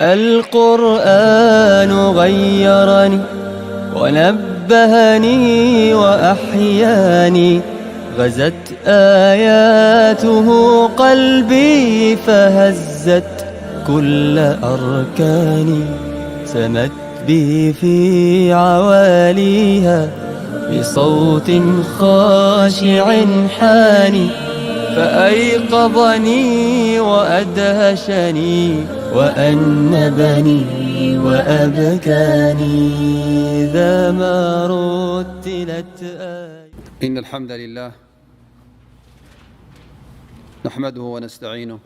القرآن غيرني ونبهني وأحياني، غزت آياته قلبي فهزت كل أركاني، سمت بي في عواليها بصوت خاشع حاني، فأيقظني وأدهشني وأنبني وأبكاني إذا ما رتلت آية. إن الحمد لله نحمده ونستعينه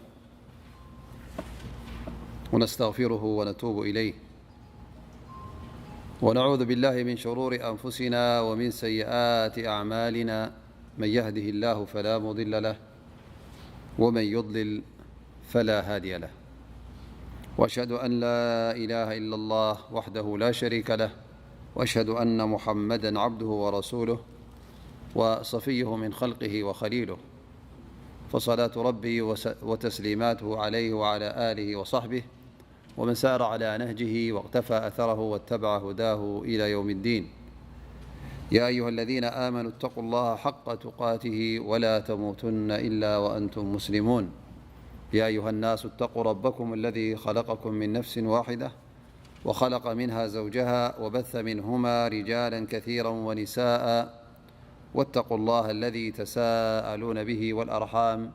ونستغفره ونتوب إليه، ونعوذ بالله من شرور أنفسنا ومن سيئات أعمالنا، من يهده الله فلا مضل له، ومن يضلل فلا هادي له، وأشهد أن لا إله إلا الله وحده لا شريك له، وأشهد أن محمدا عبده ورسوله وصفيه من خلقه وخليله، فصلاة ربي وس-، وتسليماته عليه وعلى آله وصحبه ومن سار على نهجه واقتفى أثره واتبع هداه إلى يوم الدين. يا أيها الذين آمنوا اتقوا الله حق تقاته ولا تموتن إلا وأنتم مسلمون. يا أيها الناس اتقوا ربكم الذي خلقكم من نفس واحدة وخلق منها زوجها وبث منهما رجالا كثيرا ونساء، واتقوا الله الذي تساءلون به والأرحام،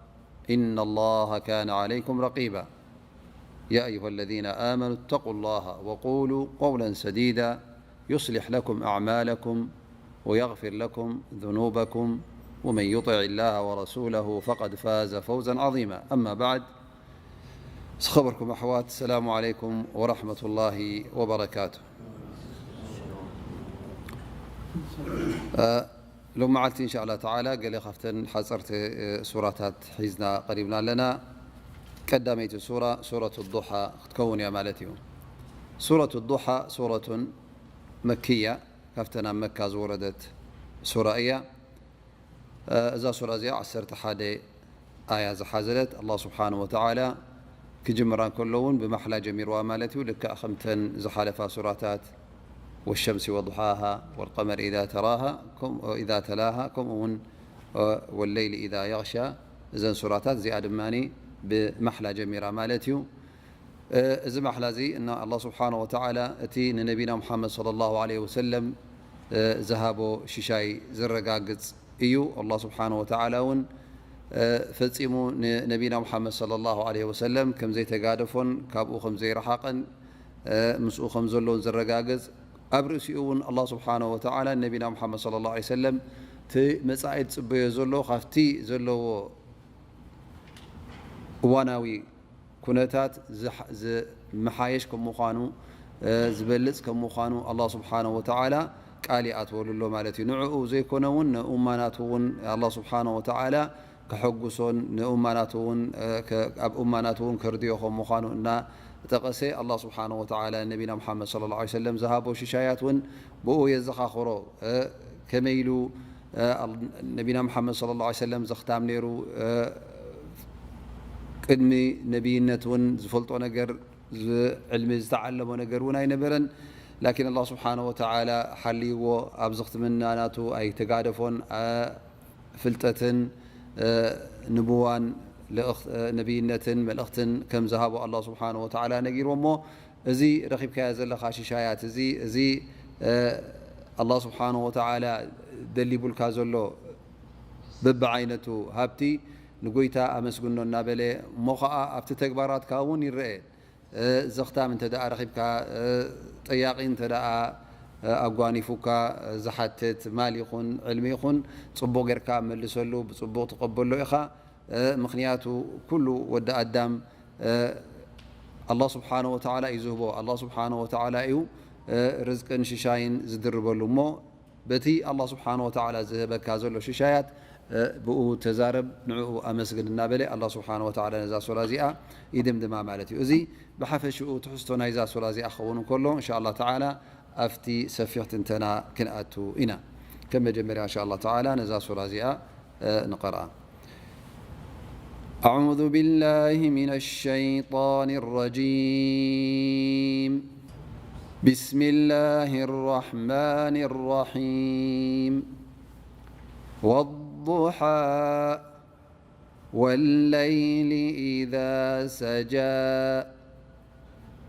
إن الله كان عليكم رقيبا. يا أيها الذين آمنوا اتقوا الله وقولوا قولا سديدا يصلح لكم أعمالكم ويغفر لكم ذنوبكم، ومن يطع الله ورسوله فقد فاز فوزا عظيما. أما بعد، ዝኸበርኩም ኣሕዋት፣ ሰላሙ ዓለይኩም ወራሕመቱላሂ ወበረካቱ። እ፣ ሎም መዓልቲ እንሻ ኣላ ተዓላ ገለ ካብተን ሓፀርቲ፣ እ፣ ሱራታት ሒዝና ቀሪብና ኣለና። ቀዳመይቲ ሱራ ሱረቱ ዱሓ ክትከውን እያ ማለት እዩ። ሱረቱ ዱሓ ሱረቱን መክያ፣ ካብተን ኣብ መካ ዝወረደት ሱራ እያ። እዛ ሱራ እዚኣ ዓሰርተ ሓደ ኣያ ዝሓዘለት፣ ኣላህ ስብሓነ ወተዓላ ክጅምራ እንከሎ እውን ብማሕላ ጀሚርዋ ማለት እዩ። ልክዕ ከምተን ዝሓለፋ ሱራታት ወሸምሲ ወዱሓሃ ወልቀመር ኢዛ ተራሃ፣ ከም-፣ ኢዛ ተላሃ፣ ከምኡ እውን ወለይሊ ኢዛ የቕሻ፣ እዘን ሱራታት እዚኣ ድማ ብማሕላ ጀሚራ ማለት እዩ። እዚ ማሕላ እዚ እና ኣላህ ስብሓነ ወተዓላ እቲ ንነቢና ሙሓመድ ሰለላሁ ዐለይሂ ወሰለም ዝሃቦ ሽሻይ ዝረጋግጽ እዩ። ኣላህ ስብሓነ ወተዓላ እውን ፈጺሙ ንነቢና ሙሓመድ ሰለላሁ ዐለይሂ ወሰለም ከም ዘይተጋደፎን ካብኡ ከም ዘይረሓቐን ምስኡ ከም ዘሎን ዝረጋግጽ፣ ኣብ ርእሲኡ እውን ኣላህ ስብሓነ ወተዓላ ንነቢና ሙሓመድ ሰለላሁ ዐለይሂ ወሰለም እቲ መጻኢ ዝጽበዮ ዘሎ ካብቲ ዘለዎ እዋናዊ ኩነታት ዝሓ-፣ ዝመሓየሽ ከም ምዃኑ፣ እ፣ ዝበልጽ ከም ምዃኑ ኣላህ ስብሓነሁ ወተዓላ ቃል ይኣትወሉ ኣሎ ማለት እዩ። ንዕኡ ዘይኮነ እውን ንኡማናቱ እውን ኣላህ ስብሓነሁ ወተዓላ ከሐጉሶን ንኡማናቱ እውን፣ እ፣ ከ-፣ ኣብ ኡማናቱ እውን ከርድዮ ከም ምዃኑ እናጠቐሰ ኣላህ ስብሓነሁ ወተዓላ ነቢና ሙሓመድ ሰለላሁ ዐለይሂ ወሰለም ዝሃቦ ሽሻያት እውን ብኡ የዘኻኽሮ። እ፣ ከመይ ኢሉ፣ እ፣ ኣል-፣ ነቢና ሙሓመድ ሰለላሁ ዐለይሂ ወሰለም ዘኽታም ነይሩ፣ እ፣ ቅድሚ ነቢይነት እውን ዝፈልጦ ነገር፣ ዝ-፣ ዕልሚ ዝተዓለሞ ነገር እውን ኣይነበረን። ላኪን ኣላህ ስብሓነሁ ወተዓላ ሓልይዎ ኣብ ዝኽትምና ናቱ ኣይተጋደፎን። እ፣ ፍልጠትን፣ እ፣ ንቡዋን ልእኽ-፣ እ፣ ነቢይነትን መልእኽትን ከም ዝሃቦ ኣላህ ስብሓነሁ ወተዓላ ነጊርዎ እሞ፣ እዚ ረኺብካዮ ዘለኻ ሽሻያት፣ እዚ፣ እዚ፣ እ፣ ኣላህ ስብሓነሁ ወተዓላ ደሊቡልካ ዘሎ በብዓይነቱ ሃብቲ ንጎይታ ኣመስግኖ እናበለ፣ እሞ ኸዓ ኣብቲ ተግባራትካ እውን ይረአ። እ፣ ዘኽታም እንተ ደኣ ረኺብካ፣ እ፣ ጠያቒ እንተ ደኣ፣ እ፣ ኣጓኒፉካ፣ እ፣ ዝሓትት ማል ይኹን ዕልሚ ይኹን፣ ጽቡቕ ጌርካ መልሰሉ፣ ብጽቡቕ ትቐበሎ ኢኻ። እ፣ ምኽንያቱ ኩሉ ወዲ ኣዳም፣ እ፣ ኣላህ ስብሓነሁ ወተዓላ እዩ ዝህቦ። ኣላህ ስብሓነሁ ወተዓላ እዩ፣ እ፣ ርዝቅን ሽሻይን ዝድርበሉ። እሞ በቲ ኣላህ ስብሓነሁ ወተዓላ ዝህበካ ዘሎ ሽሻያት፣ እ፣ ብኡ ተዛረብ፣ ንዕኡ ኣመስግን እናበለ ኣላህ ስብሓነሁ ወተዓላ ነዛ ሱራ እዚኣ ይድምድማ ማለት እዩ። እዚ ብሓፈሽኡ ትሕዝቶ ናይዛ ሱራ እዚኣ ክኸውን እንከሎ፣ እንሻ ኣላህ ተዓላ ኣብቲ ሰፊሕ ትንተና ክንኣቱ ኢና። ከም መጀመርያ እንሻ ኣላህ ተዓላ ነዛ ሱራ እዚኣ እ፣ ንቐርኣ። أعوذ بالله من الشيطان الرجيم. بسم الله الرحمن الرحيم. والضحى، والليل إذا سجى،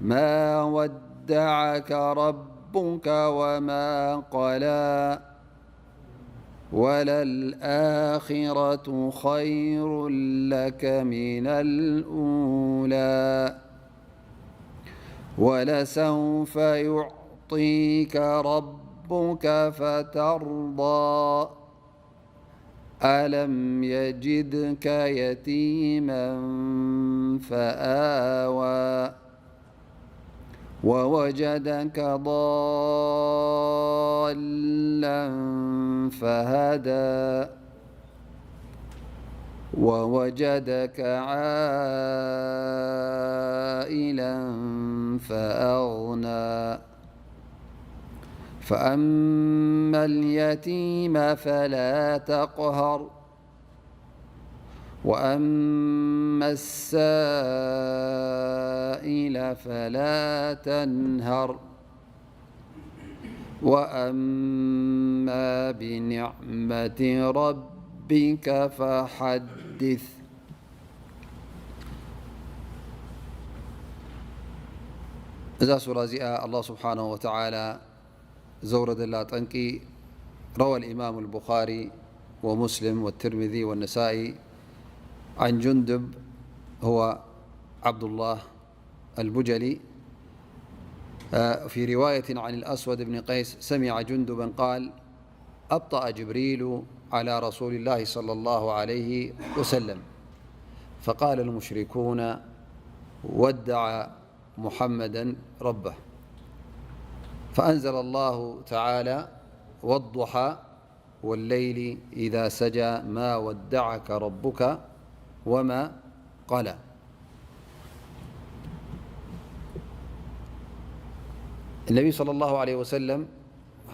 ما ودعك ربك وما قلى، وللآخرة خير لك من الأولى، ولسوف يعطيك ربك فترضى، ألم يجدك يتيما فآوى، ووجدك ضالا فهدى، ووجدك عائلا فأغنى، فأما اليتيم فلا تقهر، وأما السائل فلا تنهر، وأما بنعمة ربك فحدث. እዛ ሱራ እዚኣ ኣላህ ስብሓነሁ ወተዓላ ዘውረደላ ጠንቂ፣ روى الإمام البخاري ومسلم والترمذي والنسائي عن جندب هو عبد الله البجلي، آه، في رواية عن الأسود بن قيس سمع جندبا قال: أبطأ جبريل على رسول الله صلى الله عليه وسلم، فقال المشركون: ودع محمدا ربه. فأنزل الله تعالى: والضحى، والليل إذا سجى، ما ودعك ربك وما قلى. النبي صلى الله عليه وسلم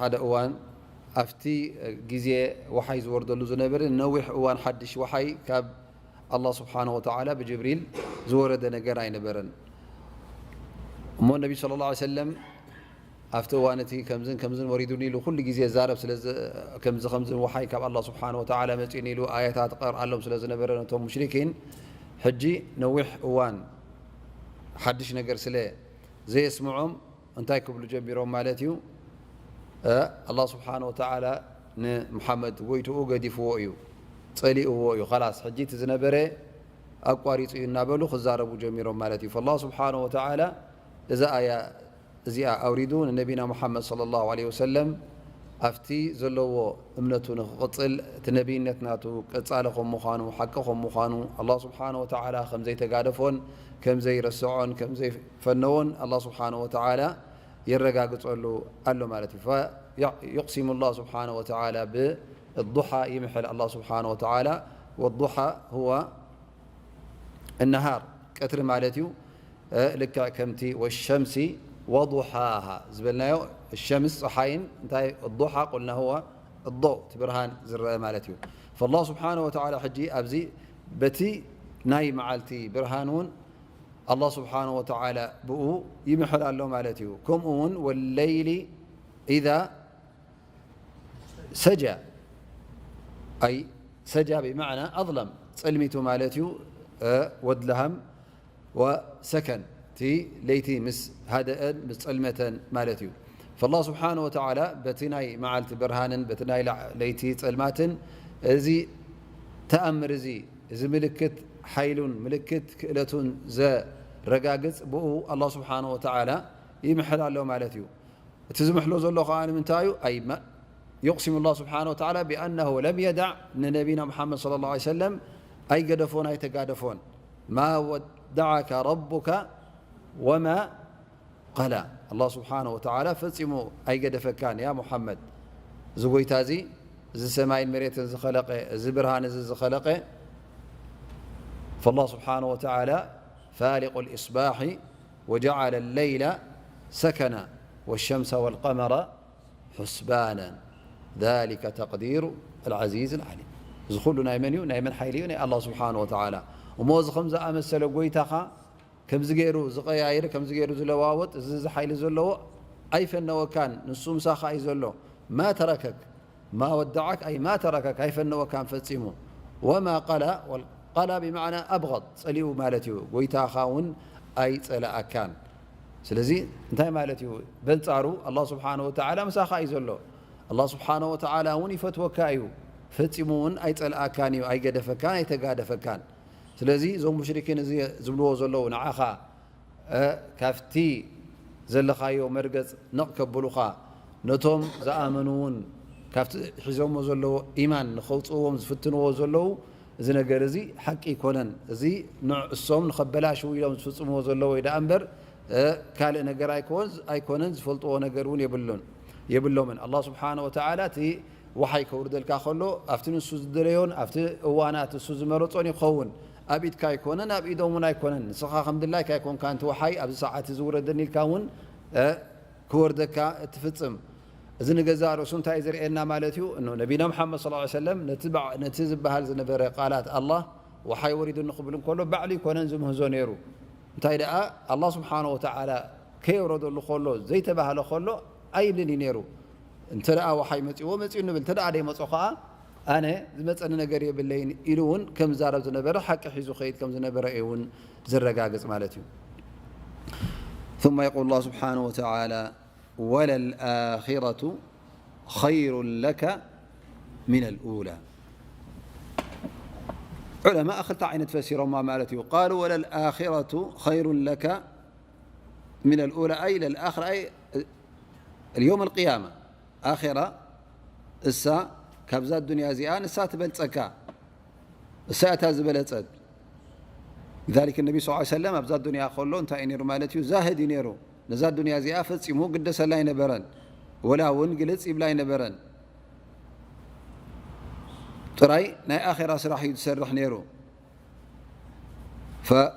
ሓደ እዋን ኣብቲ ግዜ ወሓይ ዝወርደሉ ዝነበረ ነዊሕ እዋን ሓድሽ ወሓይ ካብ ኣላህ ስብሓነ ወተዓላ ብጅብሪል ዝወረደ ነገር ኣይነበረን። እሞ ነቢ ሰለላሁ ዐለይሂ ወሰለም ኣብቲ እዋን እቲ ከምዝን ከምዝን ወሪዱኒ ኢሉ ኩሉ ግዜ ይዛረብ ስለ ዝ-፣ ከምዚ ከምዝን ወሓይ ካብ ኣላህ ስብሓነ ወተዓላ መጺኡኒ ኢሉ ኣያታት ይቐርኣሎም ስለ ዝነበረ ነቶም ሙሽሪኪን፣ ሕጂ ነዊሕ እዋን ሓድሽ ነገር ስለ ዘየስምዖም እንታይ ክብሉ ጀሚሮም ማለት እዩ? እ፣ ኣላህ ስብሓነ ወተዓላ ንሙሓመድ ጎይትኡ ገዲፍዎ እዩ፣ ጸሊእዎ እዩ፣ ኸላስ ሕጂ እቲ ዝነበረ ኣቋሪጹ እዩ እናበሉ ክዛረቡ ጀሚሮም ማለት እዩ። ፈላህ ስብሓነ ወተዓላ እዛ ኣያ እዚኣ ኣውሪዱ ንነቢና ሙሓመድ ሰለላሁ ዐለይሂ ወሰለም ኣብቲ ዘለዎ እምነቱ ንክቕጽል፣ እቲ ነቢይነት ናቱ ቀጻሊ ከም ምዃኑ፣ ሓቂ ከም ምዃኑ፣ ኣላህ ስብሓነ ወተዓላ ከም ዘይተጋደፎን ከም ዘይረስዖን ከም ዘይፈነዎን ኣላህ ስብሓነ ወተዓላ የረጋግጸሉ ኣሎ ማለት እዩ። ፈ-፣ ዩቕሲሙ ላህ ስብሓነ ወተዓላ ብዱሓ ይምሕል ኣላህ ስብሓነ ወተዓላ። ወዱሓ ሁወ ነሃር፣ ቀትሪ ማለት እዩ። እ፣ ልክዕ ከምቲ ወሸምሲ ወዱሓሃ ዝበልናዮ፣ ሸምስ ጸሓይን እንታይ፣ ዱሓ ቁልና ሁወ ዶ፣ እቲ ብርሃን ዝረአ ማለት እዩ። ፈላህ ስብሓነ ወተዓላ ሕጂ ኣብዚ በቲ ናይ መዓልቲ ብርሃን እውን ኣላህ ስብሓነ ወተዓላ ብኡ ይምሕል ኣሎ ማለት እዩ። ከምኡ እውን ወለይሊ ኢዛ ሰጃ፣ ኣይ ሰጃ ብማዕና ኣظለም፣ ጸልሚቱ ማለት እዩ። እ፣ ወድለሃም ወሰከን፣ እቲ ለይቲ ምስ ሃደአን ምስ ጸልመተን ማለት እዩ። ፈላህ ስብሓነ ወተዓላ በቲ ናይ መዓልቲ ብርሃንን በቲ ናይ ላ-፣ ለይቲ ጸልማትን፣ እዚ ተኣምር እዚ፣ እዚ ምልክት ሓይሉን ምልክት ክእለቱን ዘረጋግጽ ብኡ ኣላህ ስብሓነ ወተዓላ ይምሕል ኣሎ ማለት እዩ። እቲ ዝምሕሎ ዘሎ ከኣ ንምንታይ እዩ? ኣይ መ-፣ يقسم الله سبحانه وتعالى بأنه لم يدع ንነቢና ሙሓመድ ሰለላሁ ዐለይሂ ወሰለም ኣይገደፎን ኣይተጋደፎን። ما ودعك ربك وما قلى። ኣላህ ስብሓነሁ ወተዓላ ፈጺሙ ኣይገደፈካን ያ ሙሓመድ። እዚ ጎይታ እዚ፣ እዚ ሰማይን መሬትን ዝኸለቐ፣ እዚ ብርሃን እዚ ዝኸለቐ፣ ፈላህ ስብሓነሁ ወተዓላ ፋሊቁል ኢስባሒ ወጀዓለ ለይላ ሰከና ወሸምሰ ወልቀመረ ሑስባናን ዛሊከ ተቅዲሩ ኣልዓዚዝ ኣልዓሊም። እዚ ኩሉ ናይ መን እዩ? ናይ መን ሓይሊ እዩ? ናይ ኣላህ ስብሓነሁ ወተዓላ። እሞ እዚ ከም ዝኣመሰለ ጎይታኻ ከምዚ ገይሩ ዝቐያይር፣ ከምዚ ገይሩ ዝለዋወጥ፣ እዚ፣ እዚ ሓይሊ ዘለዎ ኣይፈነወካን፣ ንሱ ምሳኻ እዩ ዘሎ። ማ ተረከክ ማ ወደዓክ ኣይ ማ ተረከክ ኣይፈነወካን ፈጺሙ። ወማ ቀላ፣ ቀላ ብማዕና ኣብغض ጸሊኡ ማለት እዩ። ጎይታኻ እውን ኣይጸላኣካን። ስለዚ እንታይ ማለት እዩ? በንጻሩ ኣላህ ስብሓነ ወተዓላ ምሳኻ እዩ ዘሎ። ኣላህ ስብሓነ ወተዓላ እውን ይፈትወካ እዩ። ፈጺሙ እውን ኣይጸልኣካን እዩ፣ ኣይገደፈካን ኣይተጋደፈካን። ስለዚ እዞም ሙሽሪኪን እዚ ዝብልዎ ዘለዉ ንዓኻ ካብቲ ዘለኻዮ መርገጽ ነቕ ከብሉኻ፣ ነቶም ዝኣመኑ እውን ካብቲ ሒዞሞ ዘለዎ ኢማን ንኸውፅእዎም ዝፍትንዎ ዘለዉ፣ እዚ ነገር እዚ ሓቂ ኣይኮነን። እዚ ንዕ-፣ እሶም ንኸበላሽው ኢሎም ዝፍጽምዎ ዘለዉ ወይ ደኣ እምበር ካልእ ነገር ኣይኮን-፣ ኣይኮነን። ዝፈልጥዎ ነገር እውን የብሉን፣ የብሎምን። ኣላህ ስብሓነ ወተዓላ እቲ ወሓይ ከውርደልካ ከሎ ኣብቲ ንሱ ዝደለዮን ኣብቲ እዋናት እሱ ዝመረጾን ይኸውን። ኣብ ኢድካ ኣይኮነን፣ ኣብ ኢዶም እውን ኣይኮነን። ንስኻ ከም ድላይካ ኣይኮንካ፣ እቲ ወሓይ ኣብዚ ሰዓት እዚ ውረደኒ ኢልካ እውን ክወርደካ እትፍጽም። እዚ ንገዛእ ርእሱ እንታይ እዩ ዘርእየና ማለት እዩ? እኖ ነቢና መሓመድ ሰለላሁ ዐለይሂ ወሰለም ነቲ በዓ-፣ ነቲ ዝበሃል ዝነበረ ቃላት ኣላህ ወሓይ ወሪዱኒ ክብል እንከሎ ባዕሉ ኣይኮነን ዝምህዞ ነይሩ። እንታይ ደኣ ኣላህ ስብሓነ ወተዓላ ከየውረደሉ ከሎ ዘይተባህለ ከሎ ኣይብልን እዩ ነይሩ። እንተ ደኣ ወሓይ መጺዎ መጺኡ ንብል፣ እንተ ደኣ ደይመጾ ከኣ ኣነ ዝመጸኒ ነገር የብለይን ኢሉ እውን ከም ዝዛረብ ዝነበረ ሓቂ ሒዙ ከይድ ከም ዝነበረ እዩ እውን ዘረጋግጽ ማለት እዩ። ثم يقول الله سبحانه وتعالى: وللآخرة خير لك من الأولى. ዑለማእ ክልተ ዓይነት ፈሲሮማ ማለት እዩ። قالوا: وللآخرة خير لك من الأولى، أي للآخرة، أي اليوم القيامة. ኣኼራ እሳ ካብዛ ዱንያ እዚኣ ንሳ ትበልጸካ፣ እሳ እታ ዝበለጸት። لذلك النبي صلى الله عليه وسلم ኣብዛ ዱንያ ከሎ እንታይ እዩ ነይሩ ማለት እዩ? ዛህድ እዩ ነይሩ። ነዛ ዱንያ እዚኣ ፈጺሙ ግደሰላ ኣይነበረን፣ ወላ እውን ግልጽ ይብላ ኣይነበረን። ጥራይ ናይ ኣኼራ ስራሕ እዩ ዝሰርሕ ነይሩ። ፈ-፣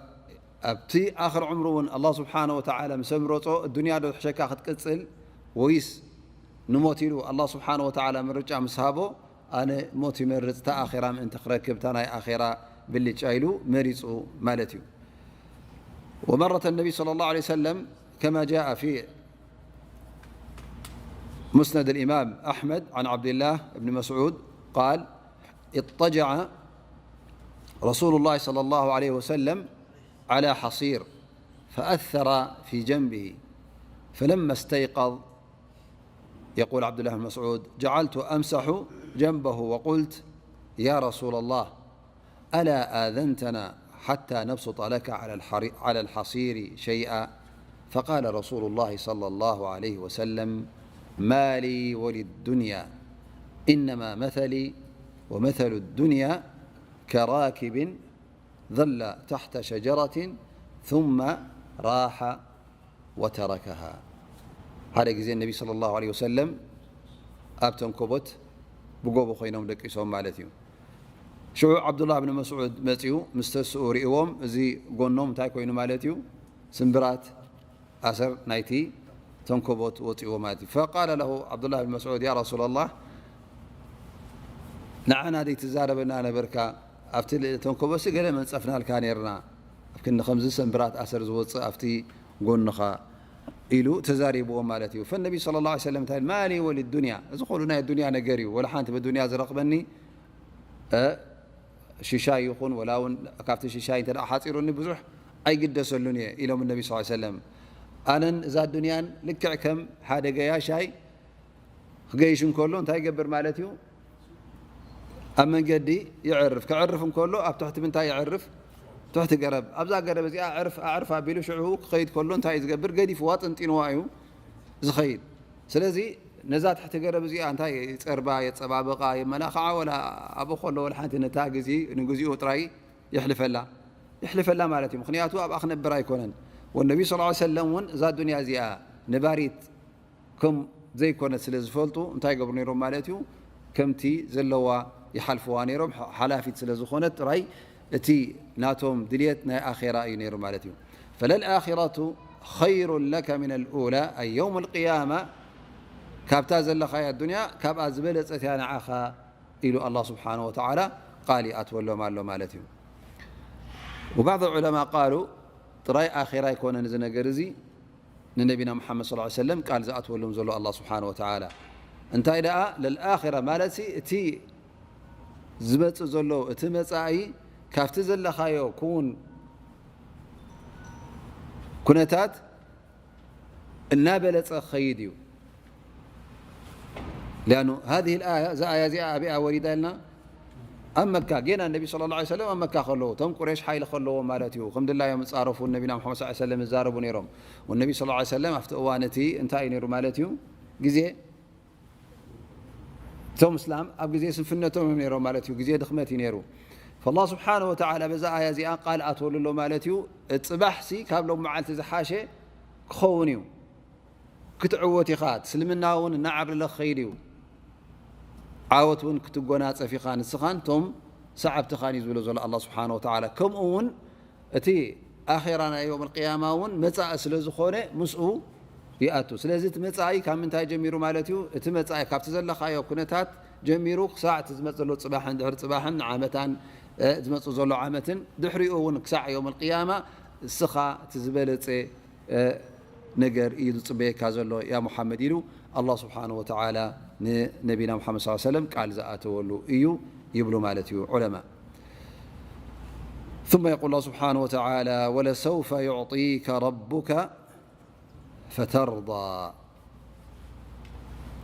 ኣብቲ ኣኽር ዕምሩ እውን ኣላህ ስብሓነ ወተዓላ ምስ ኣምረጾ፣ ዱንያ ዶ ትሕሸካ ክትቅጽል ወይስ ንሞት ኢሉ ኣላህ ስብሓነ ወተዓላ ምርጫ ምስ ሃቦ፣ ኣነ ሞት ይመርጽ፣ እታ ኣኼራ ምእንቲ ክረክብ፣ እታ ናይ ኣኼራ ብልጫ ኢሉ መሪጹ ማለት እዩ። ومرة النبي صلى الله عليه وسلم كما جاء في مسند الإمام أحمد عن عبد الله بن مسعود قال: اضطجع رسول الله صلى الله عليه وسلم على حصير فأثر في جنبه، فلما استيقظ، يقول عبد الله بن مسعود: جعلت أمسح جنبه وقلت: يا رسول الله، ألا آذنتنا حتى نبسط لك على الحري-، على الحصير شيئا؟ فقال رسول الله صلى الله عليه وسلم: ما لي وللدنيا، إنما مثلي ومثل الدنيا كراكب ظل تحت شجرة ثم راح وتركها. ሓደ ግዜ ነቢ ሰለላሁ ዐለይሂ ወሰለም ኣብ ተንኮቦት ብጎቦ ኮይኖም ደቂሶም ማለት እዩ። ሽዑ ዓብዱላህ ብን መስዑድ መጺኡ ምስ ተስኡ ርእዎም፣ እዚ ጎኖም እንታይ ኮይኑ ማለት እዩ? ስምብራት ኣሰር ናይቲ ተንኮቦት ወጺዎ ማለት እዩ። ፈቃለ ለሁ ዓብዱላህ ብን መስዑድ: ያ ረሱላላህ፣ ንዓና ዘይትዛረበና ነበርካ፣ ኣብቲ ል-፣ ተንኮቦሲ ገለ መንጸፍናልካ ነይርና፣ ኣብ ክንዲ ከምዚ ሰምብራት ኣሰር ዝወጽእ ኣብቲ ጎንኻ ኢሉ ተዛሪብዎ ማለት እዩ። ፈነቢ ሰለላሁ ዐለይሂ ወሰለም እንታይ ኢሉ? ማ ሊ ወሊዱንያ፣ እዚ ኩሉ ናይ ዱንያ ነገር እዩ፣ ወላ ሓንቲ ብዱንያ ዝረኽበኒ እ፣ ሽሻይ ይኹን ወላ እውን ካብቲ ሽሻይ እንተ ደኣ ሓጺሩኒ ብዙሕ ኣይግደሰሉን እየ ኢሎም ነቢ ሰለላሁ ዐለይሂ ወሰለም። ኣነን እዛ ዱንያን ልክዕ ከም ሓደ ገያሻይ ክገይሽ እንከሎ እንታይ ይገብር ማለት እዩ? ኣብ መንገዲ የዕርፍ። ከዕርፍ እንከሎ ኣብ ትሕቲ ምንታይ የዕርፍ? ትሕቲ ገረብ። ኣብዛ ገረብ እዚኣ ኣዕርፍ፣ ኣዕርፍ ኣቢሉ ሽዑ ክኸይድ ከሎ እንታይ እዩ ዝገብር? ገዲፍዋ፣ ጥንጢንዋ እዩ ዝኸይድ። ስለዚ ነዛ ትሕቲ ገረብ እዚኣ እንታይ የጸርባ፣ የጸባብቓ፣ የመላኽዓ፣ ወላ ኣብኡ ከሎ ወላ ሓንቲ ነታ ግዜ ንግዚኡ ጥራይ የሕልፈላ፣ የሕልፈላ ማለት እዩ። ምኽንያቱ ኣብኣ ክነብር ኣይኮነን። ወነቢ ሰለላሁ ዐለይሂ ወሰለም እውን እዛ ዱንያ እዚኣ ነባሪት ከም ዘይኮነት ስለ ዝፈልጡ እንታይ ይገብሩ ነይሮም ማለት እዩ? ከምቲ ዘለዋ ይሓልፍዋ ነይሮም። ሓ-፣ ሓላፊት ስለ ዝኾነት ጥራይ እቲ ናቶም ድልየት ናይ ኣኼራ እዩ ነይሩ ማለት እዩ። ፈለልኣኺረቱ ኸይሩን ለከ ሚነል ኡላ፣ ኣይ የውመል ቅያማ፣ ካብታ ዘለኻያ ዱንያ ካብኣ ዝበለጸት እያ ንዓኻ ኢሉ ኣላህ ስብሓነሁ ወተዓላ ቃል ይኣትወሎም ኣሎ ማለት እዩ። ወባዕድ ዑለማ ቃሉ ጥራይ ኣኼራ ኣይኮነን እዚ ነገር እዚ፣ ንነቢና ሙሓመድ ሰለላሁ ዐለይሂ ወሰለም ቃል ዝኣትወሎም ዘሎ ኣላህ ስብሓነ ወተዓላ። እንታይ ደኣ ለልኣኺራ ማለት ሲ እቲ ዝመጽእ ዘሎ እቲ መጻኢ ካብቲ ዘለኻዮ ክውን ኩነታት እናበለጸ ክኸይድ እዩ። ሊኣኑ ሃዚህ ልኣያ፣ እዛ ኣያ እዚኣ ኣበይኣ ወሪዳ ኢልና ኣብ መካ፣ ጌና ነቢ ሰለላሁ ዐለይሂ ወሰለም ኣብ መካ ከለዉ፣ እቶም ቁሬሽ ሓይሊ ከለዎም ማለት እዩ። ከም ድላዮም ይጻረፉ፣ ነቢና ሙሓመድ ሰለላሁ ዐለይሂ ወሰለም ይዛረቡ ነይሮም። ወነቢ ሰለላሁ ዐለይሂ ወሰለም ኣብቲ እዋን እቲ እንታይ እዩ ነይሩ ማለት እዩ? ግዜ እቶም እስላም ኣብ ግዜ ስንፍነቶም እዮም ነይሮም ማለት እዩ። ግዜ ድኽመት እዩ ነይሩ። ፈላህ ስብሓነ ወተዓላ በዛ ኣያ እዚኣ ቃል ኣትወሉ ኣሎ ማለት እዩ። እቲ ጽባሕሲ ካብ ሎም መዓልቲ ዝሓሸ ክኸውን እዩ። ክትዕወት ኢኻ፣ እስልምና እውን እናዓብለለ ክኸይድ እዩ። ዓወት እውን ክትጎናጸፍ ኢኻ፣ ንስኻን እቶም ሰዓብትኻን እዩ ዝብሎ ዘሎ ኣላህ ስብሓነ ወተዓላ። ከምኡ እውን እቲ ኣኼራ ናይ ዮም ኣልቅያማ እውን መጻኢ ስለ ዝኾነ ምስኡ ይኣቱ። ስለዚ እቲ መጻኢ ካብ ምንታይ ጀሚሩ ማለት እዩ? እቲ መጻኢ ካብቲ ዘለኻዮ ኩነታት ጀሚሩ ክሳዕ እቲ ዝመጽእ ዘሎ ጽባሕን ድሕሪ ጽባሕን ዓመታን፣ እ፣ ዝመጽእ ዘሎ ዓመትን ድሕሪኡ እውን ክሳዕ ዮም ኣልቅያማ እስኻ እቲ ዝበለጸ፣ እ፣ ነገር እዩ ዝጽበየካ ዘሎ ያ ሙሓመድ ኢሉ ኣላህ ስብሓነ ወተዓላ ንነቢና ሙሓመድ ሰለላሁ ዐለይሂ ወሰለም ቃል ዝኣተወሉ እዩ ይብሉ ማለት እዩ ዑለማ። ثم يقول الله سبحانه وتعالى: ولسوف يعطيك ربك فترضى.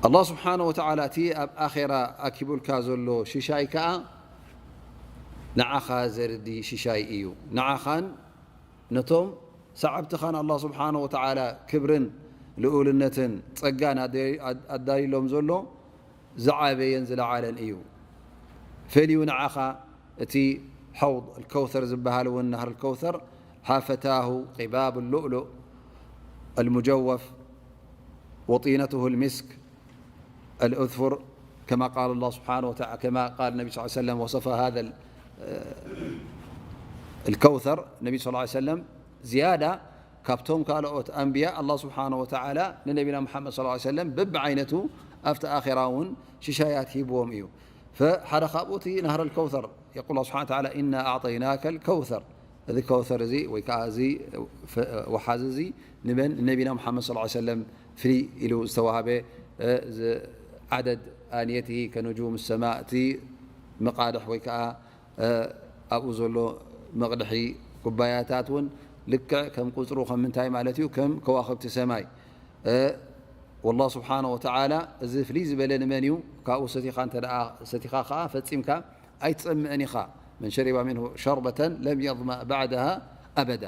ኣላህ ስብሓነ ወተዓላ እቲ ኣብ ኣኼራ ኣኪቡልካ ዘሎ ሽሻይ ከኣ ንዓኻ ዘርዲ ሽሻይ እዩ። ንዓኻን ነቶም ሰዓብትኻን ኣላህ ስብሓነ ወተዓላ ክብርን ልኡልነትን ጸጋን ኣደ-፣ ኣድ-፣ ኣዳልዩሎም ዘሎ ዝዓበየን ዝለዓለን እዩ። ፈልዩ ንዓኻ እቲ ሐውድ ኣልከውሰር ዝበሃል እውን፣ ነህር ኣልከውሰር፣ حافتاه قباب اللؤلؤ المجوف وطينته المسك الأذفر، كما قال الله سبحانه وتعالى، كما قال النبي صلى الله عليه وسلم، وصف هذا ال-، الكوثر، النبي صلى الله عليه وسلم، زيادة ካብቶም ካልኦት ኣንብያ ኣላህ ስብሓነ ወተዓላ ንነቢና ሙሓመድ ሰለላሁ ዐለይሂ ወሰለም በብዓይነቱ ኣብቲ ኣኼራ እውን ሽሻያት ሂብዎም እዩ። ፈሓደ ካብኡ እቲ ነህር ኣልከውሰር፣ የቁል ኣላህ ስብሓነ ወተዓላ፣ ኢና ኣዕጠይናከ ኣልከውሰር። እዚ ከውሰር እዚ ወይ ከዓ እዚ ፈ-፣ ወሓዚ እዚ ንመን? ንነቢና ሙሓመድ ሰለላሁ ዐለይሂ ወሰለም ፍልይ ኢሉ ዝተዋህበ፣ እ፣ ዝ-፣ ዓደድ ኣንየትሂ ከኑጁም ሰማ፣ እቲ መቃድሕ ወይ ከዓ እ፣ ኣብኡ ዘሎ መቕድሒ ኩባያታት እውን ልክዕ ከም ቁጽሩ ከም ምንታይ ማለት እዩ? ከም ከዋኽብቲ ሰማይ። እ፣ ወላህ ስብሓነ ወተዓላ እዚ ፍልይ ዝበለ ንመን እዩ? ካብኡ ሰቲኻ እንተ ደኣ ሰቲኻ ኸዓ ፈጺምካ ኣይትጸምእን ኢኻ። መን ሸሪበ ሚንሁ ሸርበተን ለም የظመእ ባዕደሃ ኣበዳ።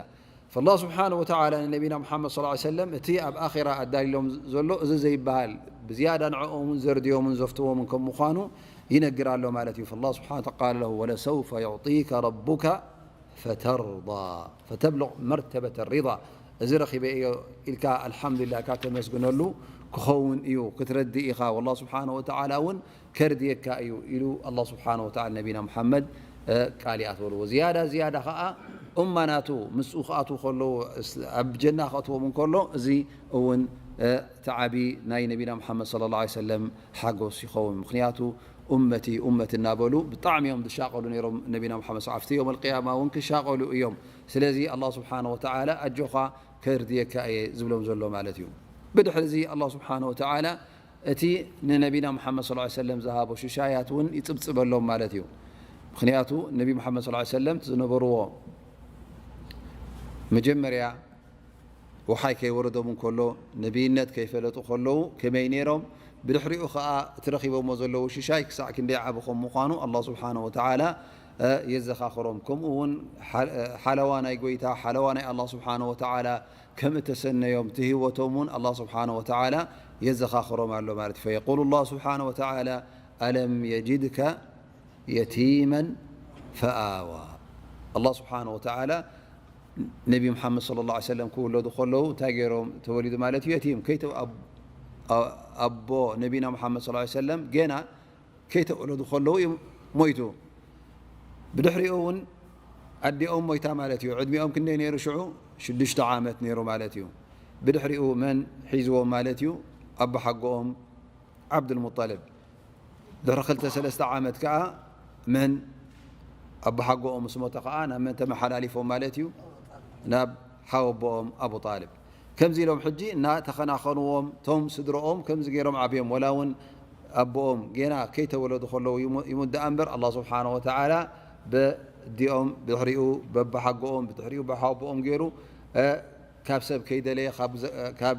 ፈላህ ስብሓነ ወተዓላ ንነቢና ሙሓመድ ሰለላሁ ዐለይሂ ወሰለም እቲ ኣብ ኣኼራ ኣዳልዩሎም ዘሎ እዚ ዘይበሃል ብዝያዳ ንዕኦም እውን ዘርድዮምን ዘፍትዎምን ከም ምዃኑ ይነግር ኣሎ ማለት እዩ። ፈላህ ስብሓነ ወተዓላ ቃለ ለሁ ወለሰውፈ የዕጢከ ረቡከ ፈተርዳ ፈተብሉቕ መርተበተ ሪዳ። እዚ ረኺበ እዮ ኢልካ ኣልሓምዱሊላህ ኢልካ ተመስግነሉ ክኸውን እዩ፣ ክትረድእ ኢኻ። ወላህ ስብሓነ ወተዓላ እውን ከርድየካ እዩ ኢሉ ኣላህ ስብሓነ ወተዓላ ነቢና ሙሓመድ፣ እ፣ ቃል ይኣትወልዎ። ዝያዳ ዝያዳ ኸዓ እማ ናቱ ምስኡ ክኣትዉ ከለዉ፣ እስ-፣ ኣብ ጀና ክኣትዎም እንከሎ፣ እዚ እውን፣ እ፣ እቲ ዓቢ ናይ ነቢና ሙሓመድ ሰለላሁ ዐለይሂ ወሰለም ሓጎስ ይኸውን። ምኽንያቱ ኡመቲ፣ ኡመቲ እናበሉ ብጣዕሚ እዮም ዝሻቐሉ ነይሮም ነቢና ሙሓመድ። ኣብቲ ዮም ኣልቅያማ እውን ክሻቐሉ እዮም። ስለዚ ኣላህ ስብሓነ ወተዓላ ኣጆኻ ከርድየካ እየ ዝብሎም ዘሎ ማለት እዩ። ብድሕሪ እዚ ኣላህ ስብሓነ ወተዓላ እቲ ንነቢና ሙሓመድ ሰለላሁ ዐለይሂ ወሰለም ዝሃቦ ሽሻያት እውን ይጽብጽበሎም ማለት እዩ። ምኽንያቱ ነቢ ሙሓመድ ሰለላሁ ዐለይሂ ወሰለም እቲ ዝነበርዎ መጀመርያ ወሓይ ከይወረዶም እንከሎ፣ ነቢይነት ከይፈለጡ ከለዉ ከመይ ነይሮም፣ ብድሕሪኡ ኸኣ እቲ ረኺቦሞ ዘለዉ ሽሻይ ክሳዕ ክንደይ ዓቢ ከም ምዃኑ ኣላህ ስብሓነ ወተዓላ፣ እ፣ የዘኻኽሮም። ከምኡ እውን ሓ-፣ ሓለዋ ናይ ጎይታ፣ ሓለዋ ናይ ኣላህ ስብሓነ ወተዓላ ከም እተሰነዮም፣ እቲ ህይወቶም እውን ኣላህ ስብሓነ ወተዓላ የዘኻኽሮም ኣሎ ማለት እዩ። ፈየቁሉ ኣላህ ስብሓነ ወተዓላ፣ ኣለም የጅድከ የቲመን ፈኣዋ። ኣላህ ስብሓነ ወተዓላ ነቢ ሙሓመድ ሰለላሁ ዐለይሂ ወሰለም ክውለዱ ከለዉ እንታይ ገይሮም ተወሊዱ ማለት እዩ? የቲም ከይተ-፣ ኣብ-፣ ኣ-፣ ኣቦ ነቢና ሙሓመድ ሰለላሁ ዐለይሂ ወሰለም ጌና ከይተወለዱ ከለዉ እዩ ሞይቱ። ብድሕሪኡ እውን ኣዲኦም ሞይታ ማለት እዩ። ዕድሚኦም ክንደይ ነይሩ ሽዑ? ሽዱሽተ ዓመት ነይሩ ማለት እዩ። ብድሕሪኡ መን ሒዝዎም ማለት እዩ? ኣቦሓጎኦም ዓብዱልሙጠልብ። ድሕሪ ክልተ ሰለስተ ዓመት ከኣ መን ኣቦሓጎኦም ምስ ሞተ ከኣ ናብ መን ተመሓላሊፎም ማለት እዩ? ናብ ሓወቦኦም ኣቡ ጣልብ። ከምዚ ኢሎም ሕጂ እናተኸናኸንዎም፣ ቶም ስድረኦም ከምዚ ገይሮም ዓብዮም፣ ወላ እውን ኣቦኦም ጌና ከይተወለዱ ከለዉ ይሙ-፣ ይሙት ደኣ እምበር፣ ኣላህ ስብሓነ ወተዓላ በዲኦም፣ ብድሕሪኡ በባሓጎኦም፣ ብድሕሪኡ በሓቦኦም ገይሩ፣ እ፣ ካብ ሰብ ከይደለየ፣ ካብ ዘ-፣ ካብ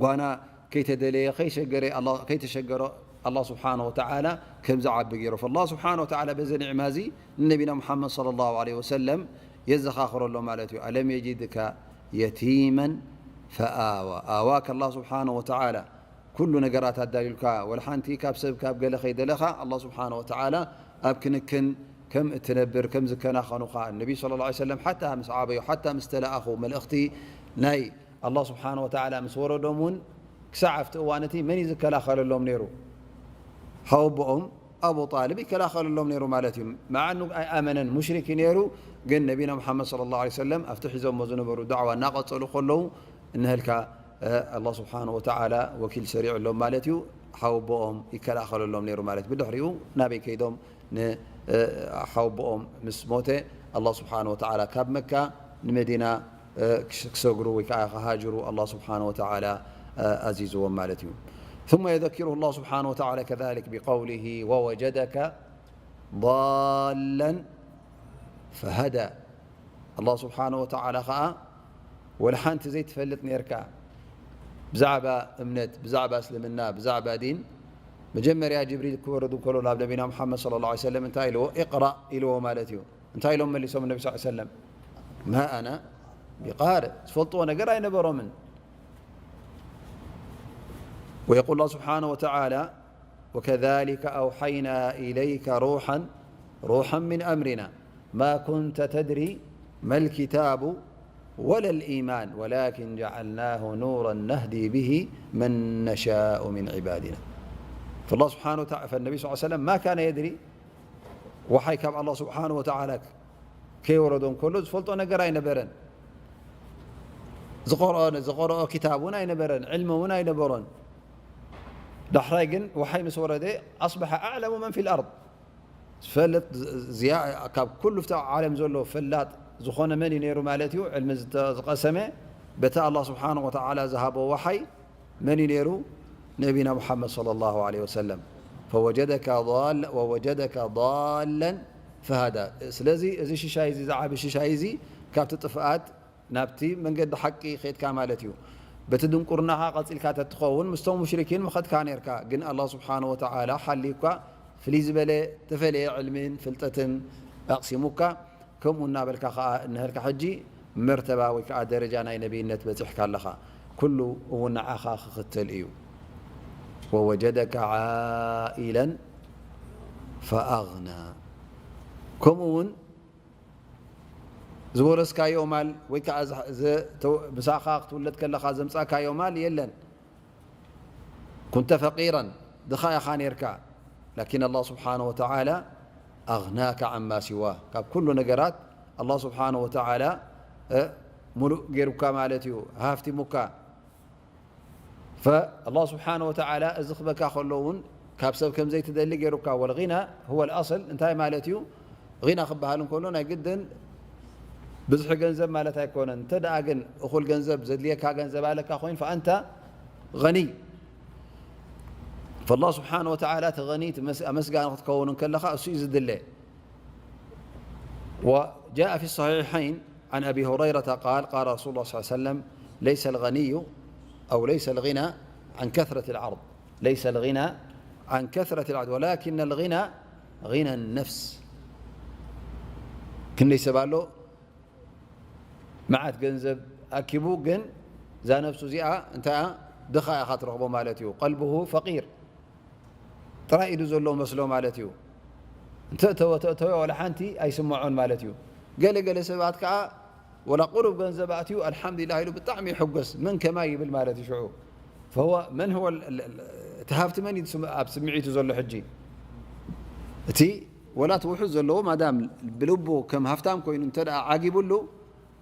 ጓና ከይተደለየ፣ ከይሸገረ ኣላ-፣ ከይተሸገረ ኣላህ ስብሓነ ወተዓላ ከምዚ ዓቢ ገይሩ። ፈላህ ስብሓነ ወተዓላ በዚ ኒዕማ እዚ ንነቢና ሙሓመድ ሰለላሁ ዐለይሂ ወሰለም የዘኻኽረሎም ማለት እዩ። "ألم يجدك يتيما فآوى." ኣዋክ ኣላህ ስብሓነ ወተዓላ ኩሉ ነገራት ኣዳልዩልካ፣ ወላ ሓንቲ ካብ ሰብ ካብ ገለ ከይደለኻ፣ ኣላህ ስብሓነ ወተዓላ ኣብ ክንክን ከም እትነብር፣ ከም ዝከናኸኑኻ፣ ነቢ ሰለላሁ ዐለይሂ ወሰለም ሓታ ምስ ዓበዩ፣ ሓታ ምስ ተለኣኹ፣ መልእኽቲ ናይ ኣላህ ስብሓነ ወተዓላ ምስ ወረዶም እውን ክሳዕ ኣብቲ እዋን እቲ መን እዩ ዝከላኸለሎም ነይሩ? ሓወቦኦም ኣቡ ጣልብ ይከላኸለሎም ነይሩ ማለት እዩ። መዓኑ ኣይኣመነን፣ ሙሽሪክ እዩ ነይሩ። ግን ነቢና ሙሓመድ ሰለላሁ ዐለይሂ ወሰለም ኣብቲ ሒዞሞ ዝነበሩ ዳዕዋ እናቐጸሉ ከለዉ፣ እንሀልካ፣ እ፣ ኣላህ ስብሓነ ወተዓላ ወኪል ሰሪዑሎም ማለት እዩ። ሓወቦኦም ይከላኸለሎም ነይሩ ማለት እዩ። ብድሕሪኡ ናበይ ከይዶም ን-፣ እ፣ ሓወቦኦም ምስ ሞተ፣ ኣላህ ስብሓነ ወተዓላ ካብ መካ ንመዲና፣ እ፣ ክስ-፣ ክሰግሩ ወይ ከዓ ክሃጅሩ ኣላህ ስብሓነ ወተዓላ፣ እ፣ ኣዚዝዎም ማለት እዩ። ثم يذكره الله سبحانه وتعالى كذلك بقوله: "ووجدك ضالا فهدى." ኣላህ ስብሓነ ወተዓላ ከዓ ወላ ሓንቲ ዘይትፈልጥ ነርካ ብዛዕባ እምነት፣ ብዛዕባ እስልምና፣ ብዛዕባ ዲን፣ መጀመርያ ጅብሪል ክወርድ እንከሎ ናብ ነቢና ሙሓመድ ሰለላሁ ዐለይሂ ወሰለም እንታይ ኢልዎ? "ኢቕራእ" ኢልዎ ማለት እዩ። እንታይ ኢሎም መሊሶም ነቢ ሰለላሁ ዐለይሂ ወሰለም? "ማ ኣና ቢቃርእ"፣ ዝፈልጥዎ ነገር ኣይነበሮምን። ويقول الله سبحانه وتعالى: "وكذلك أوحينا إليك روحا، روحا من أمرنا، ما كنت تدري ما الكتاب ولا الإيمان، ولكن جعلناه نورا نهدي به من نشاء من عبادنا." فالله سبحانه وتعالى، فالنبي صلى الله عليه وسلم ما كان يدري، ወሓይ ካብ ኣላህ ስብሓነ ወተዓላ ከይወረዶ እንከሎ ዝፈልጦ ነገር ኣይነበረን። ዝቐርኦ፣ ዝቐርኦ ክታብ እውን ኣይነበረን፣ ዕልሚ እውን ኣይነበሮን። ዳሕራይ ግን ወሓይ ምስ ወረደ፣ "ኣስበሐ ኣዕለሙ መን ፊል ኣርድ"፣ ዝፈልጥ፣ ዝያ-፣ ካብ ኩሉ ፍቲ ዓለም ዘሎ ፈላጥ ዝኾነ መን እዩ ነይሩ ማለት እዩ? ዕልሚ ዝተ-፣ ዝቐሰመ፣ በቲ ኣላህ ስብሓነ ወተዓላ ዝሃቦ ወሓይ መን እዩ ነይሩ? ነቢና ሙሓመድ ሰለላሁ ዐለይሂ ወሰለም። "ፈወጀደካ ዳል-፣ ወወጀደካ ዳለን ፈሃዳ።" ስለዚ እዚ ሽሻይ እዚ፣ ዝዓቢ ሽሻይ እዚ፣ ካብቲ ጥፍኣት ናብቲ መንገዲ ሓቂ ኸድካ ማለት እዩ። በቲ ድንቁርናኻ ቀጺልካ ተትኸውን፣ ምስቶም ሙሽሪኪን ምኸድካ ነርካ። ግን ኣላህ ስብሓነ ወተዓላ ሓልዩካ፣ ፍልይ ዝበለ፣ ተፈለየ ዕልምን ፍልጠትን ኣቕሲሙካ፣ ከምኡ እናበልካ ኸዓ እንሀልካ ሕጂ መርተባ ወይ ከዓ ደረጃ ናይ ነቢይነት በጺሕካ ኣለኻ። ኩሉ እውን ንዓኻ ክኽተል እዩ። "ወወጀደካ ዓኢለን ፈኣግና።" ከምኡ እውን ዝወረስካዮ ማል ወይ ከዓ ዝ-፣ ዝ-፣ ተው-፣ ምሳኻ ክትውለድ ከለኻ ዘምጻእካዮ ማል የለን። "ኩንተ ፈቂረን"፣ ድኻ ኢኻ ነርካ። ላኪን ኣላህ ስብሓነ ወተዓላ "ኣግናካ ዓማ ሲዋ"፣ ካብ ኩሉ ነገራት ኣላህ ስብሓነ ወተዓላ፣ እ፣ ሙሉእ ገይሩካ ማለት እዩ፣ ሃፍቲሙካ። ፈ-፣ ኣላህ ስብሓነ ወተዓላ እዚ ክበካ ከሎ እውን ካብ ሰብ ከም ዘይትደሊ ገይሩካ። ወልጊና ሁወ ልኣስል እንታይ ማለት እዩ? ጊና ክበሃል እንከሎ ናይ ግድን ብዝሒ ገንዘብ ማለት ኣይኮነን። እንተ ደኣ ግን እኹል ገንዘብ ዘድልየካ ገንዘብ ኣለካ ኮይኑ፣ ፈኣንተ ገኒይ። ፈላህ ስብሓነ ወተዓላ እቲ ገኒይ፣ እቲ መስ-፣ ኣመስጋኒ ክትከውን እንከለኻ እሱ እዩ ዝድለ። وجاء في الصحيحين عن أبي هريرة قال: قال رسول الله صلى الله عليه وسلم: "ليس الغني أو ليس الغنى عن كثرة العرض، ليس الغنى عن كثرة العرض، ولكن الغنى غنى النفس." ክንደይ ሰብ ኣሎ መዓት ገንዘብ ኣኪቡ፣ ግን እዛ ነፍሱ እዚኣ እንታይ እያ? ድኻ ኢኻ ትረኽቦ ማለት እዩ። ቀልብሁ ፈቂር። ጥራይ ኢዱ ዘሎ መስሎ ማለት እዩ። እንተ እተወ፣ ተእተወ፣ ዋላ ሓንቲ ኣይስምዖን ማለት እዩ። ገለ ገለ ሰባት ከኣ፣ ወላ ቁሩብ ገንዘብ ኣእትዩ፣ ኣልሓምዱሊላህ ኢሉ ብጣዕሚ ይሕጎስ። መን ከማይ ይብል ማለት እዩ ሽዑ። ፈሁወ መን ሁወ ል-፣ ል-፣ ል-፣ እቲ ሃብቲ መን እዩ ስም-፣ ኣብ ስምዒቱ ዘሎ ሕጂ? እቲ ወላ እቲ ውሑድ ዘለዎ ማዳም ብልቡ ከም ሃፍታም ኮይኑ እንተ ደኣ ዓጊቡሉ፣